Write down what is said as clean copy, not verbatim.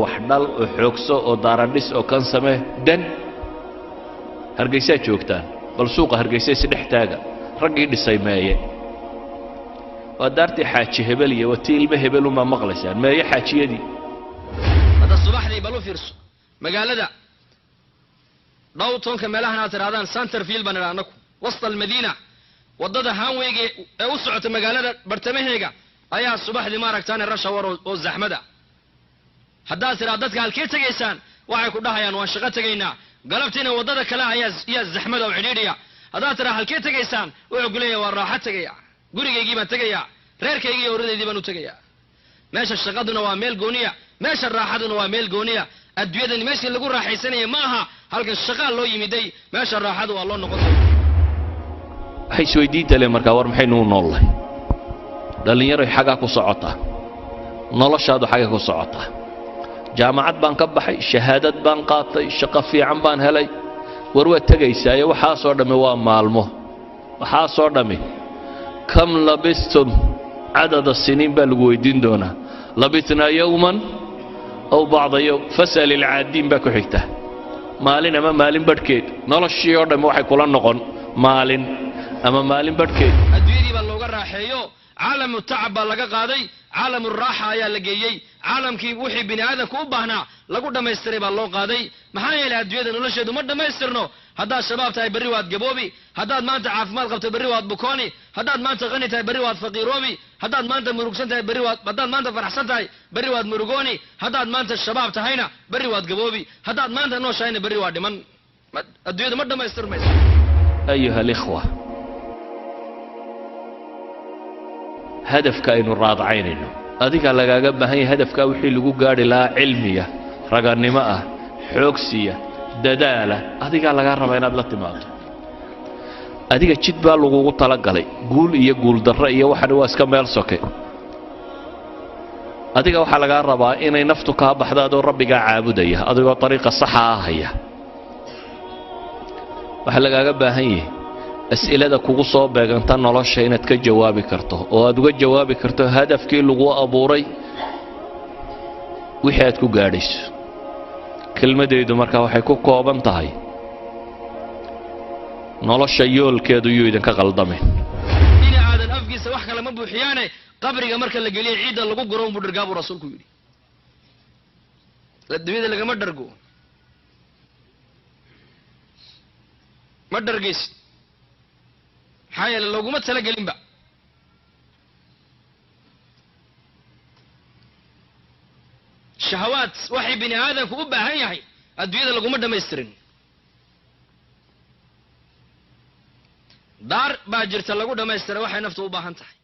wax dhal oo xoogso oo daaradhis oo kan samee. Dan Hargeysaa joogtaan, bal suuqa Hargeysa isdhex taaga, raggii dhisay meeye? Waa daartii Xaaji Hebel iyo waa tii ilmo hebel unbaa maqlaysaan. Meeye xaajiyadii? Hadda subaxdii bal u fiirso magaalada downtownka, meelahan aad tidhahdaan Centerville baan idhaa annaku, wasta almadiina, waddada highwayga ee u socota magaalada bartamaheega ayaa subaxdii maaragtaane rush hour oo zaxmada. Haddaad tidhaa dadka halkee tegaysaan, waxay ku dhahayaan waan shaqo tegaynaa. Galabtiina waddada kale ayaa iyaa zaxmada oo cidhiidhiya. Haddaad tidhaa halkee tegaysaan, wuxuu ku leeyahay waan raaxo tegaya, gurigaygii baan tegayaa, reerkaygii iyo oradeydii baan u tegayaa. Meesha shaqaduna waa meel gooniya, meesha raaxaduna waa meel gooniya. Adduunyadani meeshii lagu raaxaysanaya ma aha. Halkan shaqaa loo yimiday, meesha raaxadu waa loo noqon doona. Waxay isweydiinta le markaa, war maxaynu u noollahay? Dhallinyaroy, xagaa ku socotaa noloshaadu? Xagga ku socotaa? Jaamacad baan ka baxay, shahaadad baan qaatay, shaqo fiican baan helay. War waad tegaysaaye, waxaasoo dhammi waa maalmo, waxaasoo dhammi. كم لبثتم عدد سنين baa lagu weydiin doonaa. لبثنا يوما أو بعض يوم فاسأل العادين baa ku xigta. Maalin ama maalin badhkeed. Noloshii oo dhammi waxay kula noqon maalin ama maalin badhkeed. Adduunyadii baa looga raaxeeyo, caalamu tacab baa laga qaaday, caalamu raaxa ayaa la geeyey. Caalamkii wixii bini aadamku u baahnaa lagu dhammaystiray baa loo qaaday. Maxaa yeelay, adduunyada nolosheedu ma dhammaystirno. Haddaad shabaab tahay, berri waad gaboobi. Haddaad maanta caafimaad qabto, berri waad bukooni. Haddaad maanta qani tahay, berri waad faqiiroobi. Haddaad maanta murugsan tahay, berri waad, haddaad maanta faraxsan tahay, berri waad murugooni. Haddaad maanta shabaab tahayna, berri waad gaboobi. Haddaad maanta nooshahayna, berri waad dhiman. Adduunyadu ma dhammaystirmayso. أيها الإخوة, hadafka aynu raadacaynayno adiga lagaaga baahan yahay. Hadafkaa wixii lagu gaadhi lahaa, cilmiya, ragannimo ah, xoogsiya, dadaala, adigaa lagaa rabaa inaad la timaado. Adiga jid baa lagugu talagalay. Guul iyo guuldarro iyo waxani waa iska meel soke. Adiga waxaa lagaa rabaa inay naftu kaa baxdo adoo Rabbigaa caabudaya, adigoo ariiqa saxa ah haya. Waxaa lagaaga baahan yahay as'ilada kugu soo beeganta nolosha inaad ka jawaabi karto, oo aad uga jawaabi karto hadafkii lagu abuuray wixii aad ku gaadhayso. Kelmadaydu markaa waxay ku kooban tahay: nolosha yoolkeedu yuu idinka qaldamin. Bini aadan afkiisa wax kale ma buuxiyaane, qabriga marka la geliyo ciidda lagu guro unbuu dhargaa, buu Rasuulku yidhi. Adduunyada lagama dhargo, ma dhargaysid, maxaa yeele looguma talagelinba. Shahawaad waxay bini aadamku u baahan yahay adduunyada laguma dhammaystirin. Daar baa jirta lagu dhammaystira waxay naftu u baahan tahay.